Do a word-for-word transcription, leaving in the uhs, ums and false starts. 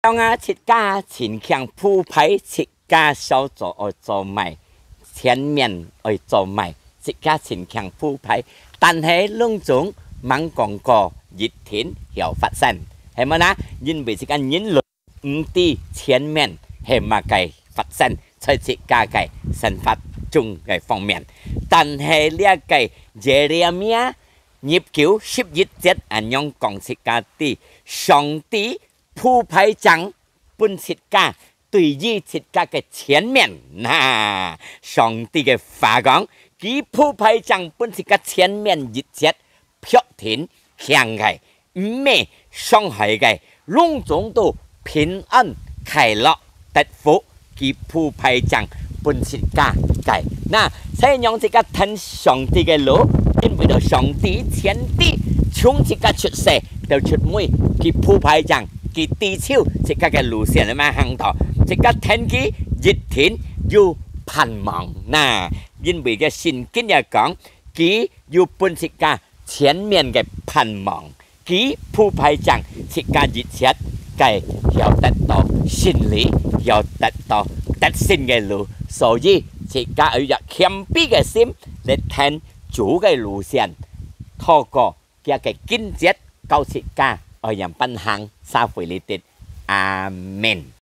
講啊，自家勤儉鋪排，自家小組愛做麼个，前面愛做麼个，自家勤儉鋪排，但係攏總吂講過一定曉發生，係無啦？因為自家人類毋知前面係麼个發生，在自家个生活中个方面。但係這个耶利米啊，二九十一節恁樣講自家知，上帝鋪排正分自家，對於自家个前面，那，上帝个話講，佢鋪排正分自家前面一切，確定強个，毋係傷害个，攏總都平安、快樂、得福，佢鋪排正分自家个。那，所以讓自家跈上帝个路，因為到上帝前知，從自家出世到出尾，佢鋪排正，佢知曉自家个路線係麼行道，自家跈佢一定有盼望。那，因為个聖經也講，佢有分自家前面个盼望，佢鋪排正自家一切个要得到勝利，要得到得勝个路，所以自家愛有謙卑个心來跈主个路線，透過佢个經節教自家愛仰般行，社會裡底。阿們。